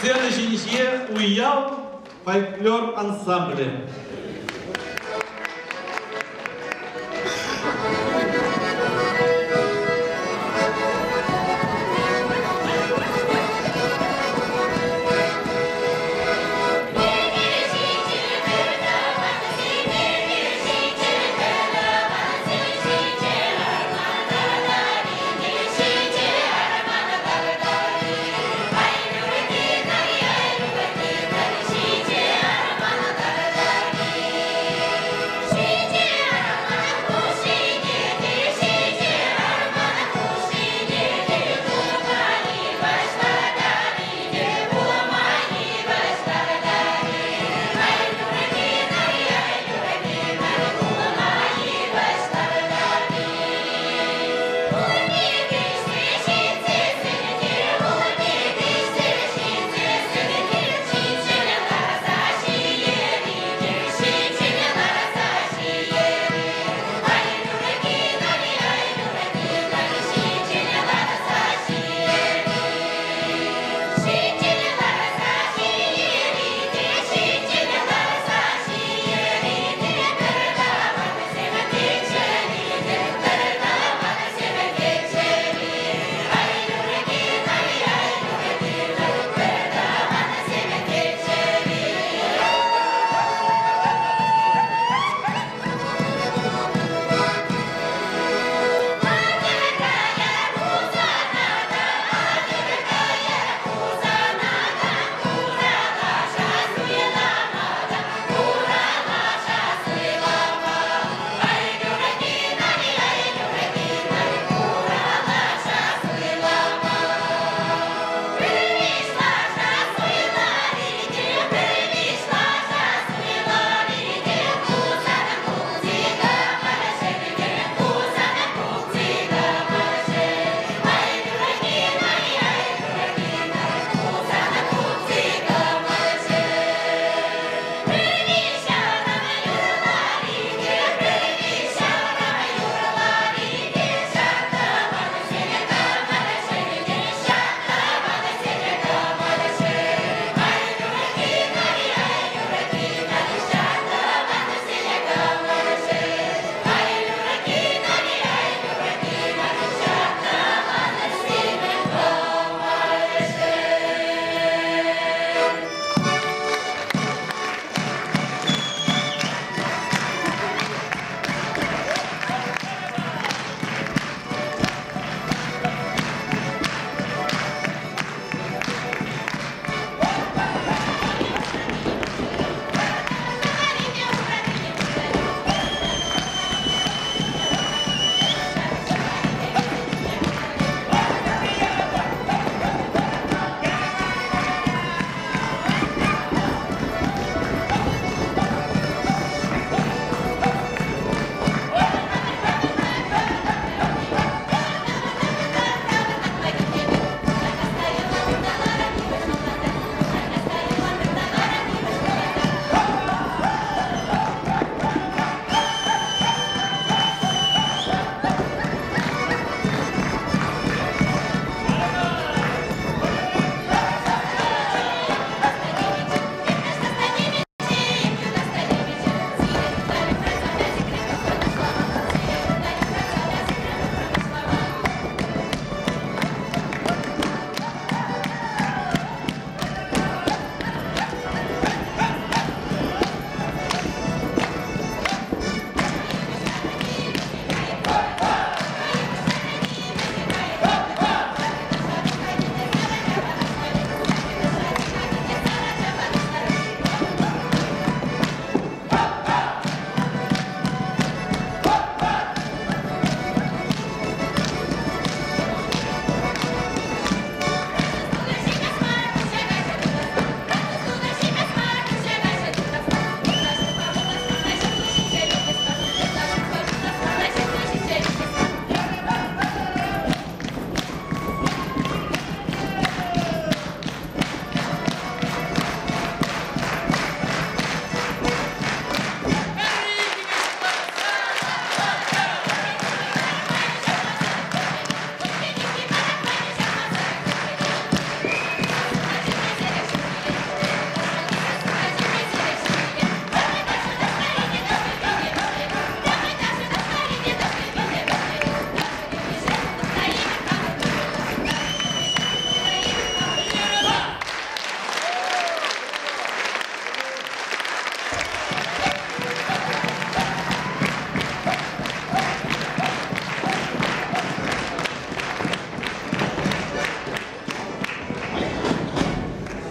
Сцена ҫинче Уяв фольклор ансамблӗ.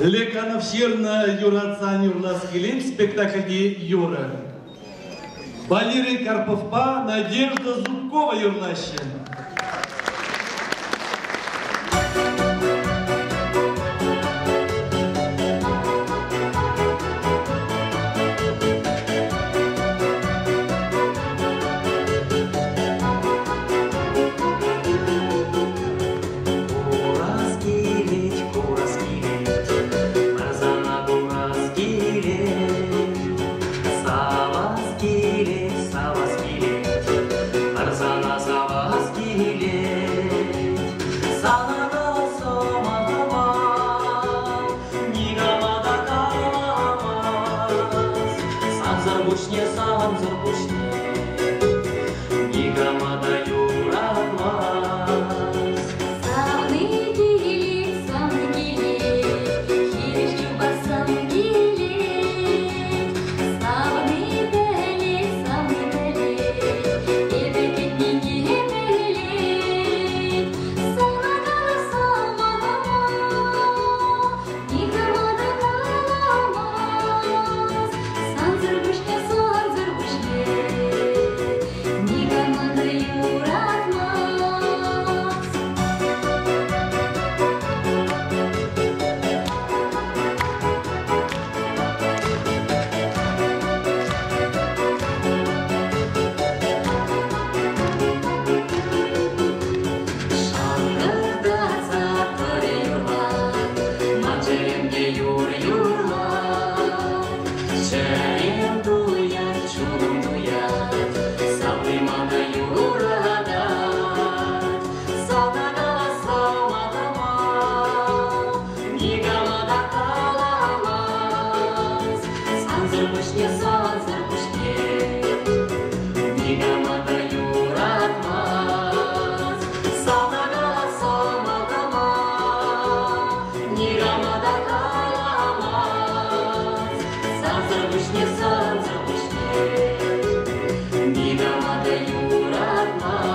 Леканов ҫырнӑ «Юратсан юрлас килет» спектакльти юрӑ. Валерий Карповпа Надежда Зубкова юрлаҫҫӗ. Курас килет, курас килет, Мӑрсана курас килет. Савас килет, савас килет, Мӑрсана савас килет. Сана та сӑмахӑма никама та каламас. Сансӑр пуҫне, сансӑр пуҫне никама та юратмас. Савни килет, савни килет, хирӗҫ чупассӑм килет. Савни пӗлет, савни пӗлет, эпӗ кӗтнине пӗлет. Сана каласам мана, никама та каламас. Сансӑр пуҫне, сансӑр пуҫне никама та юратмас. Шӑнкӑртатса тӑрӗ юрлать, ман чӗрем те юр юрлать. Чӗрем туять, чунӑм туять, савни мана юратать. Сана каласа манама, никама та каламас. Сансӑр пуҫне, сансӑр пуҫне никама та юратмас. Сана каласа манама, никама та каламас. Сансӑр пуҫне, сансӑр пуҫне никама та юратмас.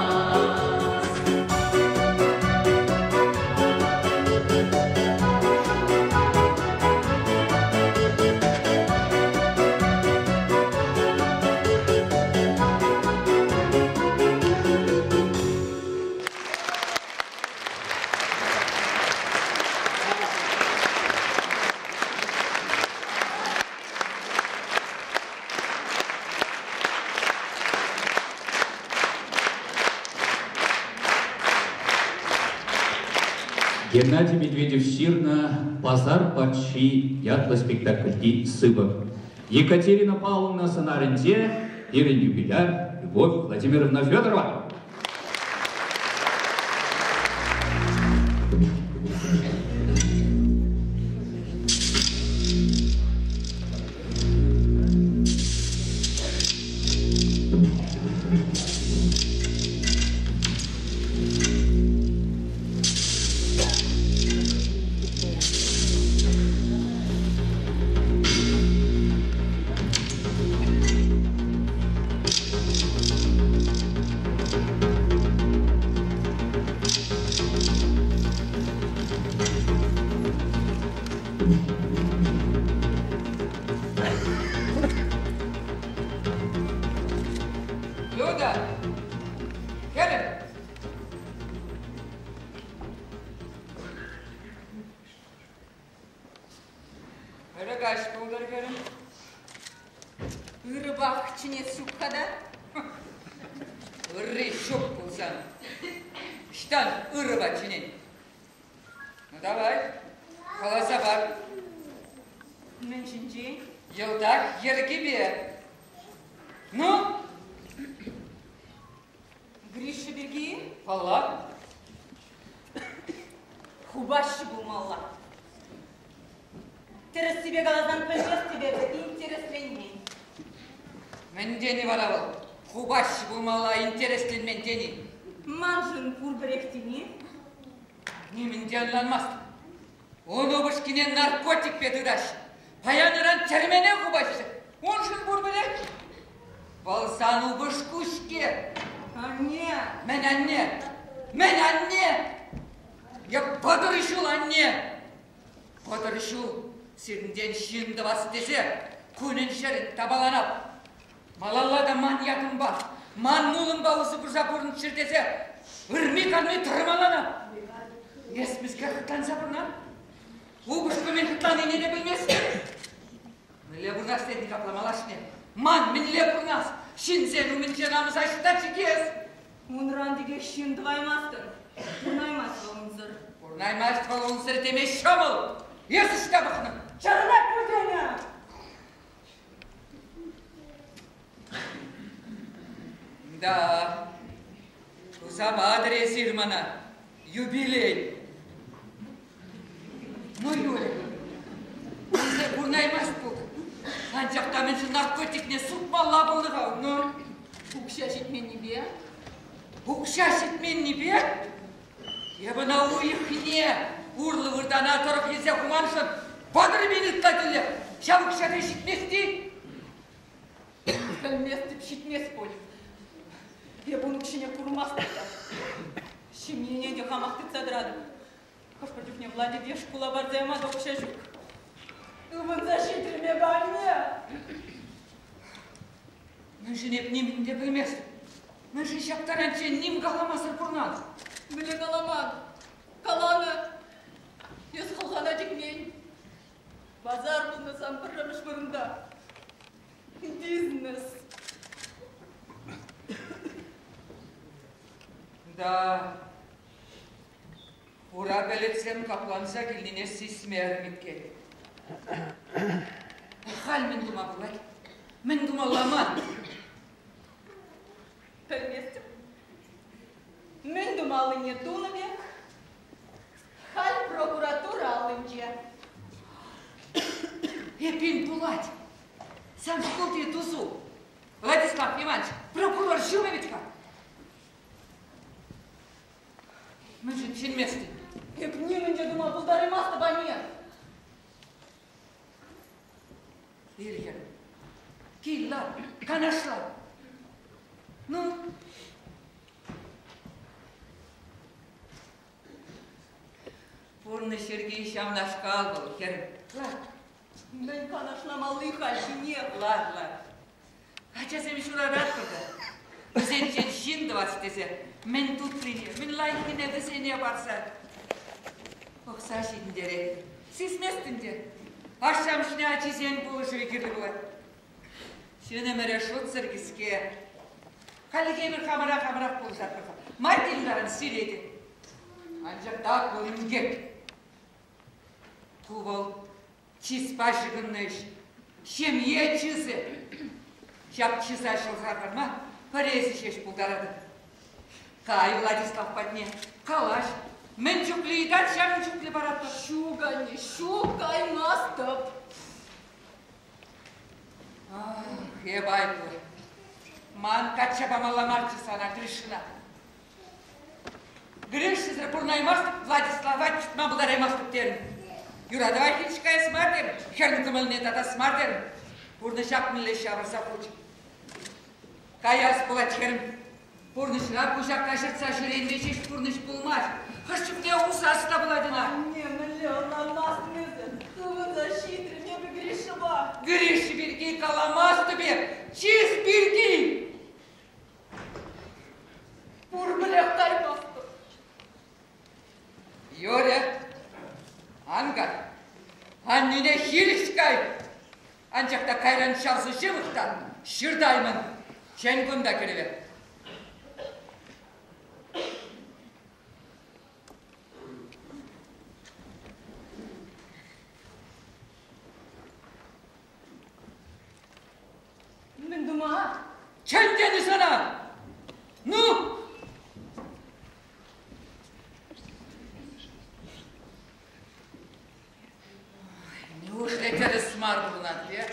Геннадий Медведев ҫырнӑ «Пасар патши» ятлӑ спектакльти сыпӑк. Екатерина Павловна сӑнарӗнче пирӗн юбиляр Любовь Владимировна Федорова. Люда! Хӗрӗм! Ырӑ каҫ пултӑр, хӗрӗм. Ырӑпах чӗнес ҫук-ха та. Ырри ҫук пулсан, ӑҫтан ырӑпа чӗнен? Ну, давай, каласа пар. Мӗн ҫинчен? Йӑлтах йӗркипе. Ну? Гриша пирки? Паллах. Хупаҫҫӗ пулмалла. Тӗрӗссипе каласан, пӗлместӗп эпӗ, интересленмен. Мӗн тени вара вӑл? Хупаҫҫӗ пулмалла, интересленмен тени. Маншӑн пурпӗрех тени. Нимӗн те ӑнланмастӑп. Ун упӑшкине наркотикпе тытаҫҫӗ. Паян-ыран тӗрмене хупаҫҫӗ. Уншӑн пурпӗрех. Вӑл сан упӑшку-ҫке. Анне! Мӗн анне? Мӗн анне? Я 30 ҫул анне! 30 ҫул сирӗнтен ҫын тӑвас тесе кунӗн-ҫӗрӗн тапаланап. Малалла та ман ятӑмпа, ман мулӑмпа усӑ курса пурӑнччӑр тесе ырми-канми тӑрмаланап. Эс мӗскер хӑтланса пурӑнан? Упӑшку мӗн хӑтланнине те пӗлместӗн. Мӗнле пурӑнас тетӗн капла малашне? Ман мӗнле пурӑнас? Ҫынсен умӗнче намӑса ҫӑта чикес. Унран текех ҫын тӑваймастӑн. Пурӑнаймасть вӑл унсӑр. Пурӑнаймасть вӑл унсӑр теме ҫӑмӑл. Эс ӑҫта пӑхнӑ? Чарӑнать пуль Да, туса патӑр эсир мана юбилей. Ну, Юля, унсӑр пурӑнаймасть пуль. Анчах та мӗншӗн наркотикне сутмалла пулнӑ-ха? Ну? Укҫа ҫитменнипе. Укҫа ҫитменнипе? Эп ӑна уйӑхне урлӑ выртана тӑрӑх илсе хуманшӑн 30 ытла тӳле. Ҫав укҫа ҫитмест-и? Пӗлместӗп, ҫитмест пуль. Эп ун укҫине курмастӑп та. Ҫемьене те хамах тытса тӑратӑп. Хӑш-пӗр чухне Владике шкула парса яма та укҫа ҫук. Ывӑнса ҫитрӗм эпӗ, анне. Мӗншӗн эп нимӗн те пӗлместӗп? Мӗншӗн ҫак таранччен ним каламасӑр пурӑнатӑп? Мӗнле каламан? Каланӑ. Эс хӑлхана чикмен. Пасар пулнӑ сан пӗрремӗш вырӑнта. Бизнес. Да, хура пӗлӗтсем капланса килнине сисмерӗм иккен. Халь мӗн тума пулать? Мӗн тумалла ман? Пӗлместӗп. Мӗн тумаллине тунӑ пек, халь прокуратура аллинче. Эппин пулать. Сан шкулти тусу. Владислав Иванович, прокурор ҫумӗ вӗт-ха. Мӗншӗн чӗнместӗн? Эп нимӗн те тума пултараймастӑп, анне. Илья, кил, лар, канашла. Ну? Пурнӑҫ йӗрки ҫавнашкал вӑл, хӗрӗм. Лар. Мӗн канашламалли халь ҫине? Лар, лар. Ачасем ҫураратпӑр та. Вӗсенчен ҫын тӑвас тесе мӗн тутлине, мӗн лайӑххине вӗсене парса пӑхса ҫитӗнтеретпӗр. Сисместӗн те, ашшӗ-амӑшне ачисен пулӑшӑвӗ кирлӗ пулать. Ҫын ӗмӗрӗ шутсӑр кӗске. Хальлӗхе эпир хамӑра хамӑрах пулӑшатпӑр-ха. Май килнӗ таран сире те. Анчах та ку инкек. Ку вӑл чыспа ҫыхӑннӑ ӗҫ. Ҫемье чысӗ. Ҫак чыса ҫӑлса хӑварма пӗр эсӗ ҫеҫ пултаратӑн. Кай Владислав патне, калаҫ. Мӗн чухлӗ ыйтать, ҫавӑн чухлӗ паратпӑр. Ҫук, анне, ҫук, каймастӑп. Ах, эп айӑплӑ. Ман качча памалла марччӗ сана, Гришӑна. Гришӑсӑр пурӑнаймастӑп, Владислава чӑтма пултараймастӑп терӗм. Юратӑва хирӗҫ каяс мар терӗм, хӗрӗн кӑмӑлне татас мар терӗм. Пурнӑҫ ак мӗнле ҫавӑрса хучӗ. Каяс пулать хӗрӗм. Пурнӑҫра пуҫа каҫӑртса ҫӳренме ҫеҫ пурнӑҫ пулмасть. Хӑш чухне усас та пулать ӑна. Анне, мӗнле ӑнланмастӑн эсӗ? Ывӑнса ҫитрӗм эпӗ Гришӑпа. Гриша пирки каламастӑп эп, чыс пирки. Пурпӗрех каймастӑп. Юрӗ, ан кай. Аннӳне хирӗҫ кай. Анчах та кайран чавсу ҫывӑх та ҫыртаймӑн. Чӗн кунта кӗрӗве. Мӗн тума? Чӗн тенӗ сана! Ну? Неужели тӗрӗс мар пурӑнать, е?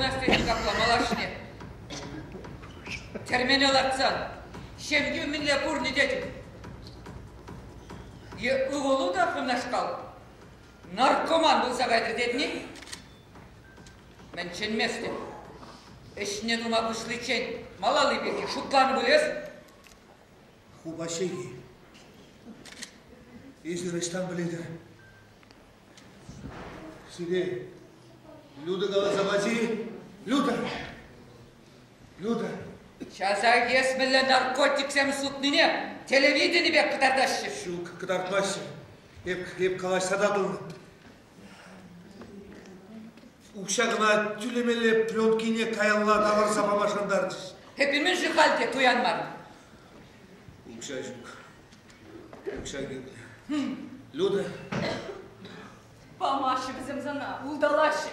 пурӑнас тетӗн капла малашне? Тӗрмене лартсан ҫемйӳ мӗнле пурӑнӗ тетӗн? Е ывӑлу та кунашкал наркоман пулса кайтӑр тетни? Мӗн чӗнместӗн? Ӗҫне тума пуҫличчен малалли пирки шутланӑ пуль эс? Хупаҫҫӗ-и? Эсир ӑҫтан пӗлетӗр? Сире Люда каласа пачӗ-и? Люда! Люда! Часах эс мӗнле наркотиксем сутнине телевидени пек кӑтартаҫҫӗ. Ҫук, кӑтартмаҫҫӗ. Эп, эп калаҫса татӑлнӑ. Укҫа кӑна тӳлемелле пленкине каялла тавӑрса пама шантарчӗҫ. Эпир мӗншӗн халь те туянман? Укҫа ҫук. Укҫа кирлӗ. Люда. Памаҫҫӗ вӗсем сана, улталаҫҫӗ.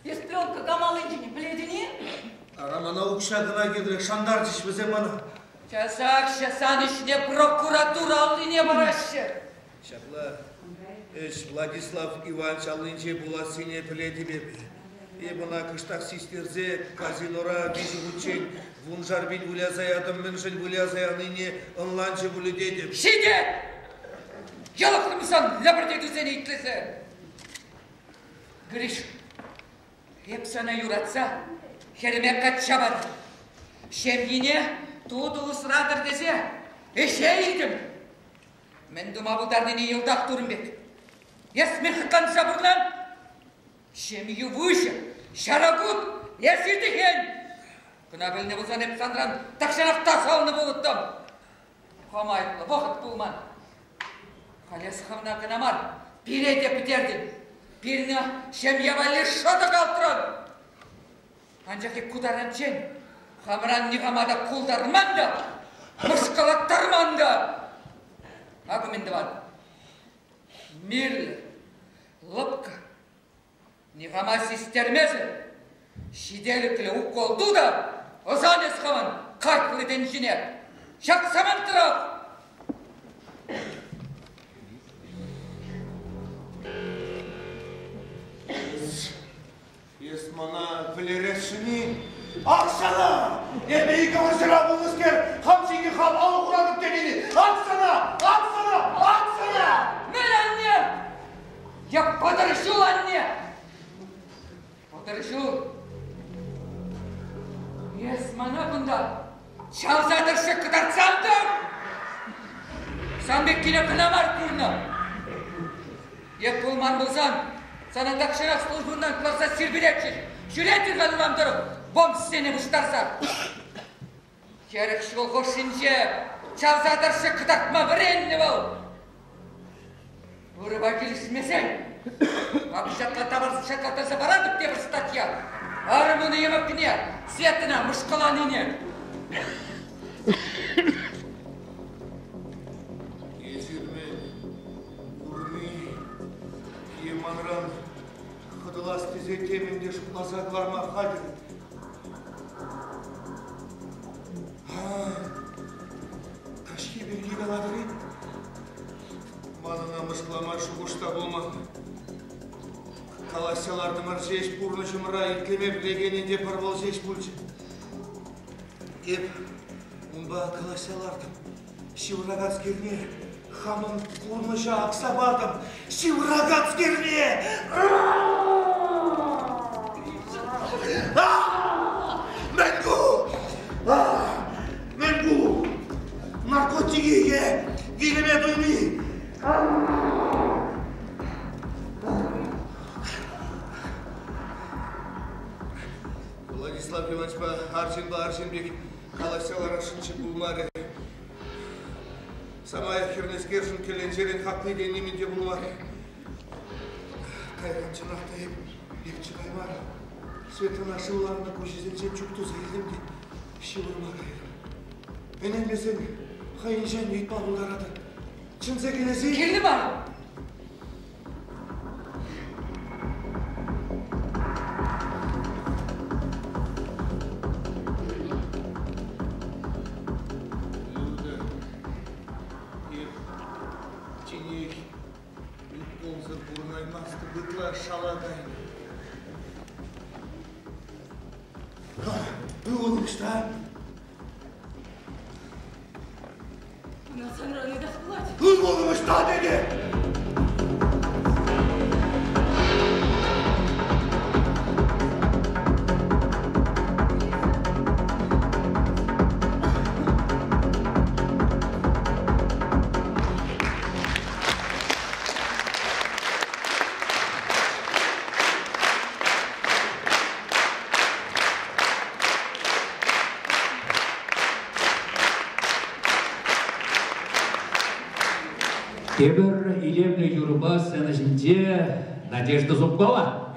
Эс пленка кам аллинчине пӗлетӗн-и? Ара, мана укҫа кӑна кирлӗ, шантарчӗҫ вӗсем мана. Часах сан ӗҫне прокуратура аллине параҫҫӗ. Ҫапла ӗҫ Владислав Иванович аллинче пулассине пӗлетӗп эпӗ. Эп ӑна кӑштах систерсе казинора виҫӗ хутчен вуншар пин выляса ятӑм, мӗншӗн выляса янине ӑнланчӗ пулӗ тетӗп. Ҫитет! Йӑлӑхрӑм сан лӗпӗртетӳсене итлесе. Гриш, эп сана юратса хӗрӗме качча патӑм. Ҫемйине тутӑ усратӑр тесе ӗҫе илтӗм. Мӗн тума пултарнине йӑлтах турӑм пек. Эс мӗн хӑтланса пурӑнан? Ҫемйӳ выҫӑ, ҫара кут, эс иртӗхен. Кӑна пӗлнӗ пулсан эп санран тахҫанах тасалнӑ пулӑттӑм. Хам айӑплӑ, вӑхӑт пулман. Халь эс хӑвна кӑна мар, пире те пӗтертӗн. Пирӗн ҫемье валли шӑтӑк алтрӑн. Анчах эп ку таранччен хамран никама та култарман та, мӑшкӑлаттарман та. Акӑ мӗн тӑван. Мирлӗ, лӑпкӑ, никама систермесӗр ҫителӗклӗ укол ту та ӑсан эс хӑвӑн картлӑ тӗнчине. Ҫак самантрах Эс мана вӗлересшӗн-и? Ак сана! Эпӗ икӗ вӑрҫӑра пулнӑскер, хам ҫине хам алӑ хуратӑп тенӗ-и? Ак сана! Ак сана! Ак сана! Мӗн анне? Я 30 ҫул анне! 30 ҫул! Эс мана кунта чавса тӑршшӗ кӑтартсан та сан пеккине кӑна мар курнӑ. Эп пулман пулсан, сана тахҫанах службӑнтан кӑларса сирпӗтетчӗҫ. Ҫӳреттӗр-ха урам тӑрӑх бомжсене пуҫтарса. 40 ҫул хушшинче чавса тӑршшӗ кӑтартма вӗреннӗ вӑл. Ырӑпа килӗшмесен, ак ҫатлаттарса паратӑп тепӗр статья. Арӑмӑн йӑмӑкне, Светӑна мӑшкӑланине. Эсир мӗн, курни е манран хӑтӑлас тесе темӗн те шутласа кӑларма хатӗр. Каҫхи пирки калатӑр-и? Манӑн амӑшлама шухӑш та пулман. Калаҫса лартӑмӑр ҫеҫ, пурнӑҫӑмра итлеме пӗлекенӗ те пӗр вӑл ҫеҫ пулчӗ. Эп унпа калаҫса лартӑм. Ҫывӑраканскерне хамӑн пурнӑҫа акса патӑм. Ҫывӑраканскерне! Мӗн ку? Мӗн ку? Наркотики е вилӗме туйни? Владислав Ивановичпа арҫынпа арҫын пек калаҫса ларасшӑнччӗ пулмарӗ. Самаях хӗрнӗскершӗн кӗленчерен хакли те нимӗн те пулмарӗ. Кайран чӑнах та эп, эп чӑтаймарӑм. Светлана шывланнӑ куҫӗсенчен чуп туса илтӗм те ҫывӑрма кайрӑм. Ӗненмесен хӑйӗнчен ыйтма пултаратӑр. Чӗнсе килес-и? Кирлӗ мар. Люда, эп тинех уколсӑр пурӑнаймастӑп, ытла шала кайнӑ. Ывӑлӑм ӑҫта? Ӑна санран ыйтас пулать. Ывӑлӑм ӑҫта тетӗп? Тепӗр илемлӗ юрӑпа сцена ҫинче Надежда Зубкова.